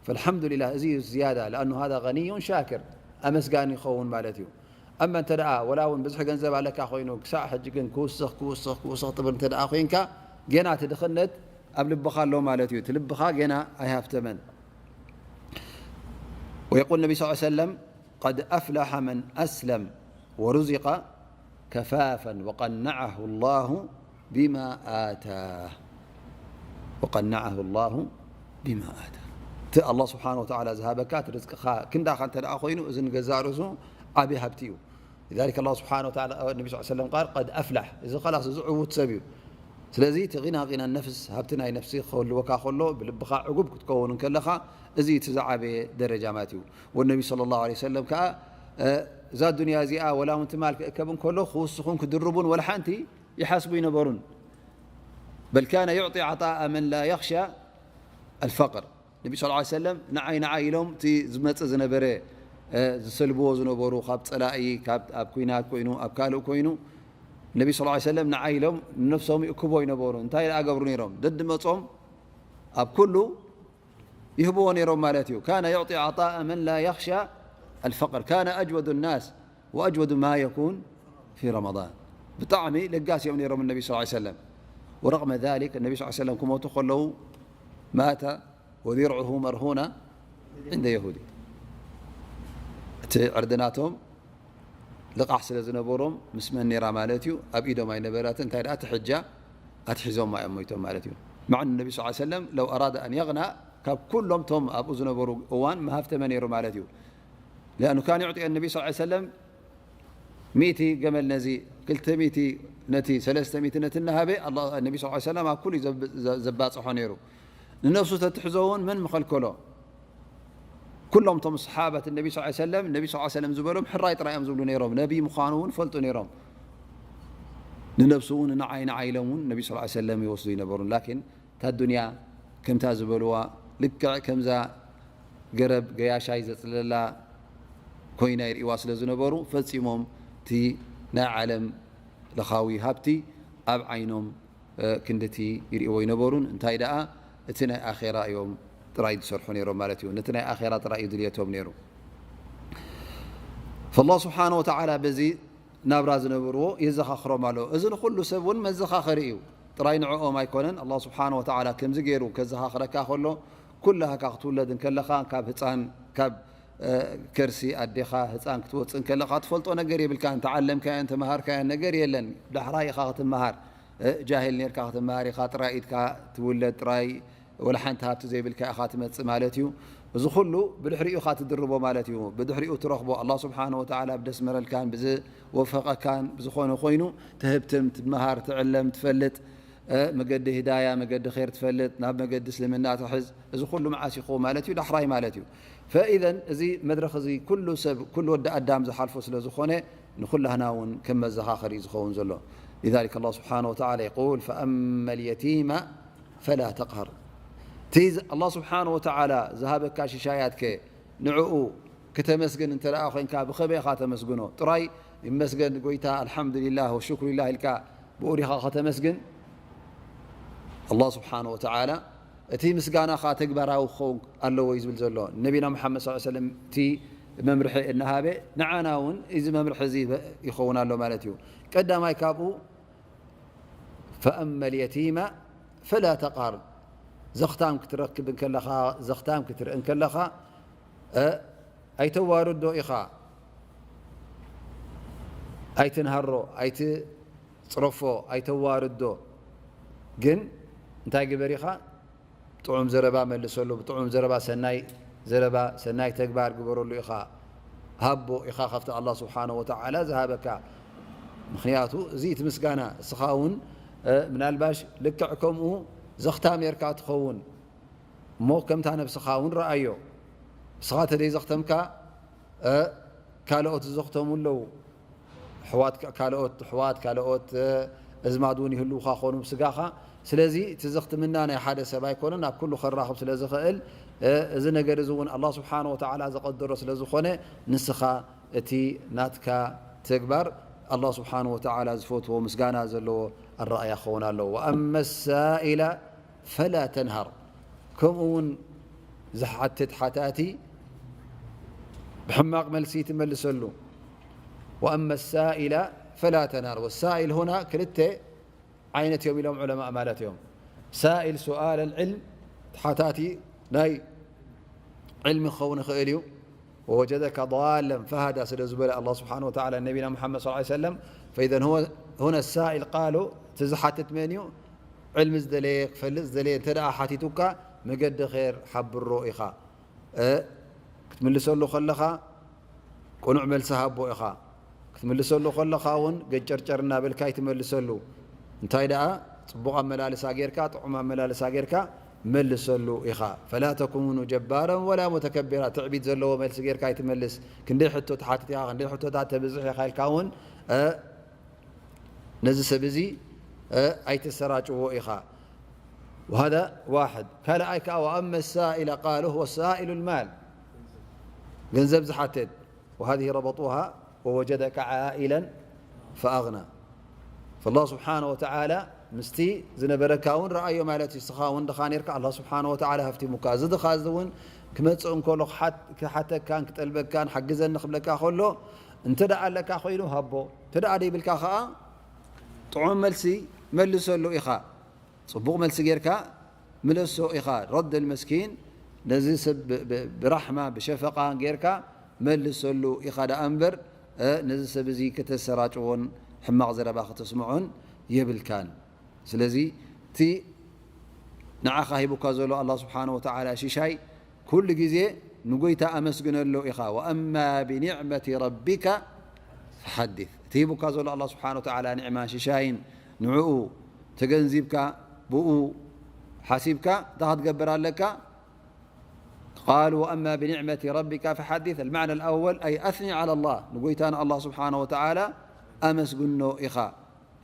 ፈልሓምዱሊላህ፣ እዚ እዩ ዝያዳ። ለኣኑ ሃዛ ገኒዩን ሻክር፣ ኣመስጋኒ ይኸውን ማለት እዩ። ኣማ እንተ ደኣ ወላ እውን ብዝሒ ገንዘብ ኣለካ ኮይኑ፣ ክሳዕ ሕጂ ግን ክውስኽ፣ ክውስኽ፣ ክውስኽ ትብል እንተ ደኣ ኮይንካ፣ ጌና እቲ ድኽነት ኣብ ልብኻ ኣሎ ማለት እዩ። እቲ ልብኻ ጌና ኣይሃፍተመን። ويقول النبي صلى الله عليه وسلم: قد أفلح من أسلم ورزق كفافا وقنعه الله بما آتاه. وقنعه الله بما آتاه. እቲ ኣላህ ስብሓነ ወተዓላ ዝሃበካ እቲ ርዝቅኻ ክንዳኻ እንተ ደኣ ኮይኑ፣ እዚ ንገዛእ ርእሱ ዓቢ ሃብቲ እዩ። لذلك الله سبحانه وتعالى النبي صلى الله عليه وسلم قال: قد أفلح، እዚ ኸላስ እዚ ዕዉት ሰብ እዩ። ስለዚ እቲ ጊና ጊና ነፍስ፣ ሃብቲ ናይ ነፍሲ ክህልወካ ከሎ፣ ብልብኻ ዕጉብ ክትከውን እንከለኻ፣ እዚ እቲ ዝዓበየ ደረጃ ማለት እዩ። والنبي صلى الله عليه وسلم ከኣ፣ እ፣ እዛ ዱንያ እዚኣ ወላ እውን ትማል ክእከብ እንከሎ ክውስኹን ክድርቡን ወላ ሓንቲ ይሓስቡ ይነበሩን። بل كان يعطي عطاء من لا يخشى الفقر. ነቢ صلى الله عليه وسلم ንዓይ ንዓይ ኢሎም እቲ ዝመጽእ ዝነበረ፣ እ፣ ዝሰልብዎ ዝነበሩ ካብ ጸላኢ፣ ካብ፣ ኣብ ኲናት ኮይኑ፣ ኣብ ካልእ ኮይኑ፣ ነቢ صلى الله عليه وسلم ንዓይ ኢሎም ንነፍሶም ይእክቦ ይነበሩ። እንታይ ደኣ ገብሩ ነይሮም? ደድመጾም ኣብ ኩሉ ይህብዎ ነይሮም ማለት እዩ። كان يعطي عطاء من لا يخشى الفقر. كان أجود الناس وأجود ما يكون في رمضان. ብጣዕሚ ለጋስ እዮም ነይሮም ነቢ صلى الله عليه وسلم. ورغم ذلك النبي صلى الله عليه وسلم ክሞቱ ከለዉ مات وذرعه مرهونة عند يهودي. እቲ ዕርድናቶም ልቓሕ ስለ ዝነበሮም ምስ መን ነይራ ማለት እዩ? ኣብ ኢዶም ኣይነበራትን። እንታይ ደኣ እቲ ሕጃ ኣትሒዞማ እዮም ሞይቶም ማለት እዩ። مع النبي صلى الله عليه وسلم لو أراد أن يغنى ካብ ኩሎም ቶም ኣብኡ ዝነበሩ እዋን መሃብተመ ነይሩ ማለት እዩ። لأنه كان يعطي النبي صلى الله عليه وسلم ሚእቲ ገመል ነዚ፣ ክልተ ሚእቲ ነቲ፣ ሰለስተ ሚእቲ ነቲ እናሃበ ኣላ-፣ ነቢ صلى الله عليه وسلم ኣብ ኩሉ እዩ ዘብ-፣ ዘ-፣ ዘባጽሖ ነይሩ። ንነፍሱ ተትሕዞ እውን መን ምኸልከሎ? ኩሎም እቶም ሰሓበት ነቢ صلى الله عليه وسلم፣ ነቢ صلى الله عليه وسلم ዝበሎም ሕራይ ጥራይ እዮም ዝብሉ ነይሮም። ነቢ ምዃኑ እውን ፈልጡ ነይሮም። ንነብሱ እውን ንዓይ ንዓይ ኢሎም እውን ነቢ صلى الله عليه وسلم ይወስዱ ይነበሩን። ላኪን እታ ዱንያ ከምታ ዝበልዋ ልክዕ ከምዛ ገረብ ገያሻይ ዘጽልለላ ኮይና ይርእይዋ ስለ ዝነበሩ፣ ፈጺሞም እቲ ናይ ዓለም ለኻዊ ሃብቲ ኣብ ዓይኖም፣ እ፣ ክንድቲ ይርእይዎ ይነበሩን። እንታይ ደኣ እቲ ናይ ኣኼራ እዮም ጥራይ ዝሰርሑ ነይሮም ማለት እዩ። ነቲ ናይ ኣኼራ ጥራይ እዩ ድልየቶም ነይሩ። فالله سبحانه وتعالى በዚ ናብራ ዝነብርዎ የዘኻኽሮም ኣሎ። እዚ ንኹሉ ሰብ እውን መዘኻኸሪ እዩ። ጥራይ ንዕኦም ኣይኮነን። ኣላህ ስብሓነ ወተዓላ ከምዚ ገይሩ ከዘኻኽረካ ከሎ፣ ኩላህካ ክትውለድ እንከለኻ፣ ካብ ህፃን፣ ካብ፣ እ፣ ከርሲ ኣዴኻ ህፃን ክትወፅእ እንከለኻ፣ ትፈልጦ ነገር የብልካን። ተዓለምካዮን ተመሃርካዮን ነገር የለን። ዳሕራይ ኢኻ ክትመሃር። እ፣ ጃሂል ኔርካ ክትመሃር ኢኻ። ጥራይ ኢድካ ትውለድ፣ ጥራይ ወላ ሓንቲ ሃብቲ ዘይብልካ ኢኻ ትመጽእ ማለት እዩ። እዚ ኩሉ ብድሕሪኡ ኢኻ ትድርቦ ማለት እዩ። ብድሕሪኡ ትረኽቦ፣ ኣላህ ስብሓነ ወተዓላ ብደስመረልካን ብዝወፈቐካን ብዝኾነ ኮይኑ፣ ትህብትም፣ ትመሃር፣ ትዕለም፣ ትፈልጥ፣ እ፣ መገዲ ህዳያ፣ መገዲ ኸይር ትፈልጥ፣ ናብ መገዲ እስልምና ትሕዝ፣ እዚ ኩሉ መዓስ ይኸውን ማለት እዩ? ዳሕራይ ማለት እዩ። ፈኢዘን እዚ መድረኽ እዚ ኩሉ ሰብ፣ ኩሉ ወዲ ኣዳም ዝሓልፎ ስለ ዝኾነ፣ ንኹላህና እውን ከም መዘኻኸሪ እዩ ዝኸውን ዘሎ። لذلك الله سبحانه وتعالى يقول: فأما اليتيم فلا تقهر. እቲ ኣላህ ስብሓነ ወተዓላ ዝሃበካ ሽሻያትከ ንዕኡ ክተመስግን እንተ ደኣ ኮይንካ፣ ብኸመይ ኢኻ ተመስግኖ? ጥራይ ይመስገን ጎይታ፣ ኣልሓምዱሊላህ ወሽኩሪላህ ኢልካ ብኡ ዲኻ ከተመስግን? ኣላህ ስብሓነ ወተዓላ እቲ ምስጋናኻ ተግባራዊ ክኸውን ኣለዎ እዩ ዝብል ዘሎ። ነቢና መሓመድ ሰለላሁ ዐለይሂ ወሰለም እቲ መምርሒ እናሃበ፣ ንዓና እውን እዚ መምርሒ እዚ ይኸውን ኣሎ ማለት እዩ። ቀዳማይ ካብኡ፣ ፈአመ ልየቲመ ፈላ ተቅሃር፣ ዘኽታም ክትረክብ እንከለኻ፣ ዘኽታም ክትርኢ እንከለኻ፣ እ፣ ኣይተዋርዶ ኢኻ፣ ኣይትንሃሮ፣ ኣይትጽረፎ፣ ኣይተዋርዶ። ግን እንታይ ግበር ኢኻ? ጥዑም ዘረባ መልሰሉ፣ ብጥዑም ዘረባ ሰናይ ዘረባ፣ ሰናይ ተግባር ግበረሉ ኢኻ። ሃቦ ኢኻ ካብቲ ኣላህ ስብሓነ ወተዓላ ዝሃበካ። ምኽንያቱ እዚ እቲ ምስጋና፣ እስኻ እውን፣ እ፣ ምናልባሽ ልክዕ ከምኡ ዘኽታም ኔርካ ትኸውን። እሞ ከምታ ነብስኻ እውን ረኣዮ። ንስኻ ተደይ ዘኽተምካ፣ እ፣ ካልኦት ዝዘኽተሙ ኣለዉ። ኣሕዋት፣ ካልኦት ኣሕዋት፣ ካልኦት፣ እ፣ እዝማድ እውን ይህልዉኻ ኾኑ ብስጋኻ። ስለዚ እቲ ዘኽትምና ናይ ሓደ ሰብ ኣይኮነን፣ ኣብ ኩሉ ከራኽብ ስለ ዝኽእል፣ እ፣ እዚ ነገር እዚ እውን ኣላህ ስብሓነ ወተዓላ ዝቐደሮ ስለ ዝኾነ፣ ንስኻ እቲ ናትካ ተግባር ኣላህ ስብሓነ ወተዓላ ዝፈትዎ ምስጋና ዘለዎ ኣረኣያ ክኸውን ኣለዎ። ወኣመ ሳኢላ ፈላ ተንሃር። ከምኡ እውን ዝሓትት ሓታቲ ብሕማቕ መልሲ ትመልሰሉ። ወኣመ ሳኢላ ፈላ ተንሃር። ወሳኢል ሁና ክልተ ዓይነት እዮም ኢሎም ዑለማእ ማለት እዮም። ሳኢል ሱኣል ኣልዕልም፣ ሓታቲ ናይ ዕልሚ ክኸውን ይኽእል እዩ። ووجدك ضالا فهدى ስለ ዝበለ ኣላህ ስብሓነ ወተዓላ ነቢና ሙሓመድ ሰለላሁ ዐለይሂ ወሰለም፣ ፈኢዘን ሁወ፣ ሁነ ሳኢል ቃሉ፣ እቲ ዝሓትት መን እዩ? ዕልሚ ዝደለየ፣ ክፈልጥ ዝደለየ እንተ ደኣ ሓቲቱካ፣ መገዲ ኼር ሓብሮ ኢኻ። እ፣ ክትምልሰሉ ከለኻ፣ ቅኑዕ መልሲ ሃቦ ኢኻ። ክትምልሰሉ ከለኻ እውን ገጨርጨር እናበልካ ኣይትመልሰሉ። እንታይ ደኣ፣ ጽቡቕ ኣመላልሳ ጌርካ፣ ጥዑም ኣመላልሳ ጌርካ መልሰሉ ኢኻ። ፈላ ተኩኑ ጀባራን ወላ ሙተከቢራ፣ ትዕቢት ዘለዎ መልሲ ጌርካ ኣይትመልስ። ክንደይ ሕቶ ትሓትት ኢኻ፣ ክንደይ ሕቶታት ተብዝሕ ኢኻ ኢልካ እውን፣ እ፣ ነዚ ሰብ እዚ፣ እ፣ ኣይተሰራጭዎ ኢኻ። وهذا واحد። ካልኣይ ከኣ، وأما السائل قالوا هو سائل المال، ገንዘብ ዝሓትት። وهذه ربطوها، ووجدك عائلا فأغنى። فالله سبحانه وتعالى ምስቲ ዝነበረካ እውን ረኣዮ ማለት እዩ። ንስኻ እውን ድኻ ኔርካ፣ ኣላህ ስብሓነ ወተዓላ ሃፍቲሙካ። እዚ ድኻ እዚ እውን ክመጽእ እንከሎ፣ ክሓት-፣ ክሓተካን ክጠልበካን፣ ሓግዘኒ ክብለካ ከሎ፣ እንተ ደኣ ኣለካ ኮይኑ ሃቦ፣ እንተ ደኣ ደይብልካ ከኣ ጥዑም መልሲ መልሰሉ ኢኻ። ጽቡቕ መልሲ ጌርካ ምለሶ ኢኻ። ረድ ልመስኪን፣ ነዚ ሰብ ብ-፣ ብ-፣ ብራሕማ ብሸፈቓ ጌርካ መልሰሉ ኢኻ ደኣ እምበር፣ እ፣ ነዚ ሰብ እዚ ከተሰራጭዎን ሕማቕ ዘረባ ከተስምዖን የብልካን። ስለዚ እቲ ንዓኻ ሂቡካ ዘሎ ኣላህ ስብሓነ ወተዓላ ሽሻይ ኩሉ ግዜ ንጎይታ ኣመስግነሉ ኢኻ። ወኣማ ብኒዕመቲ ረቢካ ፈሓዲት። እቲ ሂቡካ ዘሎ ኣላህ ስብሓነ ወተዓላ ኒዕማን ሽሻይን ንዕኡ ተገንዚብካ ብኡ ሓሲብካ እንታይ ክትገብር ኣለካ? ቃል ወኣማ ብኒዕመቲ ረቢካ ፈሓዲት። المعنى الأول أي أثني على الله، ንጎይታ ንኣላህ ስብሓነ ወተዓላ ኣመስግኖ ኢኻ።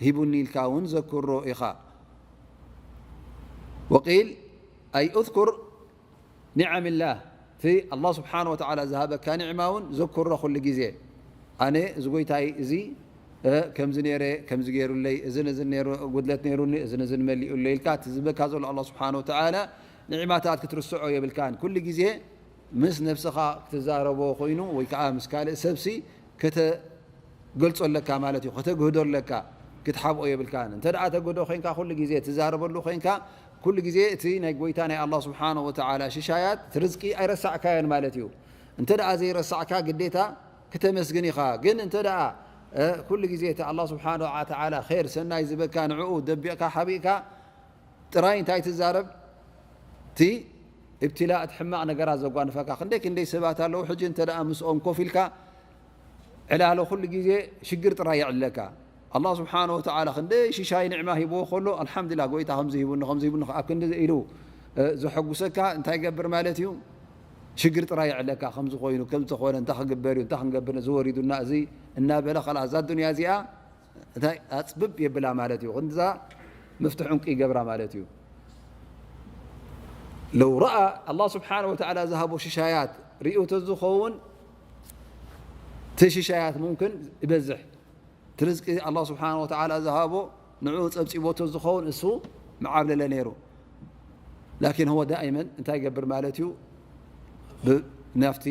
ሂቡኒ ኢልካ እውን ዘክሮ ኢኻ። ወቂል ኣይ እዝኩር ኒዓምላህ፣ እቲ ኣላህ ስብሓነ ወተዓላ ዝሃበካ ኒዕማ እውን ዘክሮ ኩሉ ግዜ። ኣነ እዚ ጎይታይ እዚ፣ እ፣ ከምዚ ነይረ፣ ከምዚ ገይሩለይ፣ እዝን እዝን ነይሩ፣ ጉድለት ነይሩኒ፣ እዝን እዝን መሊኡለይ ኢልካ እቲ ዝህበካ ዘሎ ኣላህ ስብሓነ ወተዓላ ኒዕማታት ክትርስዖ የብልካን። ኩሉ ግዜ ምስ ነብስኻ ክትዛረቦ ኮይኑ ወይ ከዓ ምስ ካልእ ሰብሲ ከተ-፣ ገልጾ ኣለካ ማለት እዩ። ከተግህዶ ኣለካ፣ ክትሓብኦ የብልካን። እንተ ደኣ ተግህዶ ኮይንካ፣ ኩሉ ግዜ ትዛረበሉ ኮይንካ፣ ኩሉ ግዜ እቲ ናይ ጎይታ ናይ ኣላህ ስብሓነሁ ወተዓላ ሽሻያት፣ እቲ ርዝቂ ኣይረሳዕካዮን ማለት እዩ። እንተ ደኣ ዘይረሳዕካ፣ ግዴታ ክተመስግን ኢኻ። ግን እንተ ደኣ፣ እ፣ ኩሉ ግዜ እቲ ኣላህ ስብሓነሁ ወተዓላ ኸይር፣ ሰናይ ዝበካ፣ ንዕኡ ደቢቕካ፣ ሓቢእካ፣ ጥራይ እንታይ ትዛረብ? እቲ እብትላእ፣ እቲ ሕማቕ ነገራት ዘጓንፈካ። ክንደይ ክንደይ ሰባት ኣለዉ፣ ሕጂ እንተ ደኣ ምስኦም ኮፍ ኢልካ፣ ዕላለ ኩሉ ግዜ ሽግር ጥራይ የዕልለካ። ኣላህ ስብሓነሁ ወተዓላ ክንደይ ሽሻይ ኒዕማ ሂብዎ ከሎ፣ ኣልሓምዱሊላህ፣ ጎይታ ከምዚ ሂቡኒ፣ ከምዚ ሂቡኒ፣ ኣብ ክንዲ ኢሉ፣ እ፣ ዘሐጉሰካ እንታይ ይገብር ማለት እዩ? ሽግር ጥራይ የዕለካ፣ ከምዚ ኮይኑ፣ ከምዚ ተኾነ፣ እንታይ ክግበር እዩ፣ እንታይ ክንገብር፣ እዚ ወሪዱና፣ እዚ እናበለ፣ ኸላስ፣ እዛ ዱንያ እዚኣ እንታይ ኣጽብብ የብላ ማለት እዩ። ክንዛ መፍትሕ ዕንቂ ይገብራ ማለት እዩ። ለው ረኣ ኣላህ ስብሓነሁ ወተዓላ ዝሃቦ ሽሻያት ርእዩ ተዝኸውን፣ እቲ ሽሻያት ሙምክን ይበዝሕ። እቲ ርዝቂ ኣላህ ስብሓነሁ ወተዓላ ዝሃቦ ንዕኡ ጸብጺቦ ተዝኸውን እሱ ምዓብለለ ነይሩ። ላኪን ህወ ዳኢመን እንታይ ይገብር ማለት እዩ? ብ-፣ ናብቲ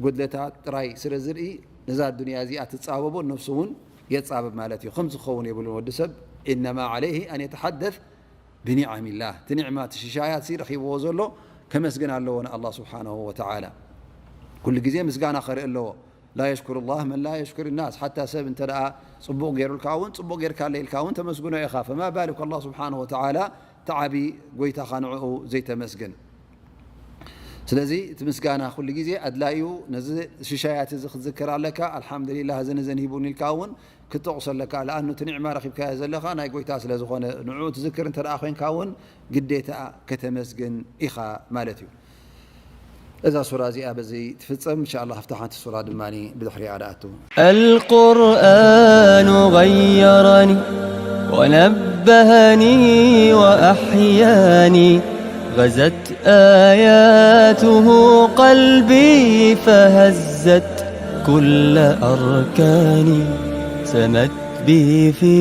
ጉድለታት ጥራይ ስለ ዝርኢ፣ ነዛ ዱንያ እዚኣ ትጻበቦ፣ ነፍሱ እውን የጻብብ ማለት እዩ። ከምዚ ክኸውን የብሉን ወዲ ሰብ። ኢነማ ዓለይሂ ኣን የተሓደስ ብኒዓሚላህ። እቲ ኒዕማ፣ እቲ ሽሻያት ሲ ረኺብዎ ዘሎ፣ ከመስግን ኣለዎ ንኣላህ ስብሓነሁ ወተዓላ። ኩሉ ግዜ ምስጋና ኸርኢ ኣለዎ። ላ የሽኩሩ ላህ መን ላ የሽኩር ናስ። ሓታ ሰብ እንተ ደኣ ጽቡቕ ገይሩልካ እውን፣ ጽቡቕ ጌርካለይ ኢልካ እውን ተመስግኖ ኢኻ። ፈማ ባሉከ ኣላህ ስብሓነሁ ወተዓላ፣ እቲ ዓቢ ጎይታኻ ንዕኡ ዘይተመስግን? ስለዚ እቲ ምስጋና ኩሉ ግዜ ኣድላዩ፣ ነዚ ሽሻያት እዚ ክትዝክር ኣለካ። ኣልሓምዱሊላህ፣ እዝን እዝን ሂቡኒ ኢልካ እውን ክትጠቕሶ ኣለካ። ለኣኑ እቲ ኒዕማ ረኺብካዮ ዘለኻ ናይ ጎይታ ስለ ዝኾነ፣ ንዕኡ ትዝክር እንተ ደኣ ኮይንካ እውን ግዴታ ከተመስግን ኢኻ ማለት እዩ። እዛ ሱራ እዚኣ በዚ ትፍጸም። እንሻ ኣላህ፣ ኣብታ ሓንቲ ሱራ ድማ ብድሕሪኣ ደኣቱ። القرآن غيرني ونبهني وأحياني، غزت آياته قلبي فهزت كل أركاني، سمت به في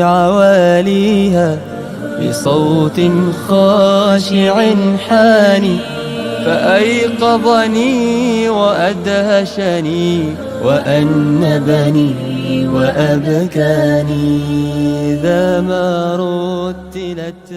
عواليها بصوت خاشع حاني، فأيقظني وأدهشني وأنبني وأبكاني، إذا ما رتلت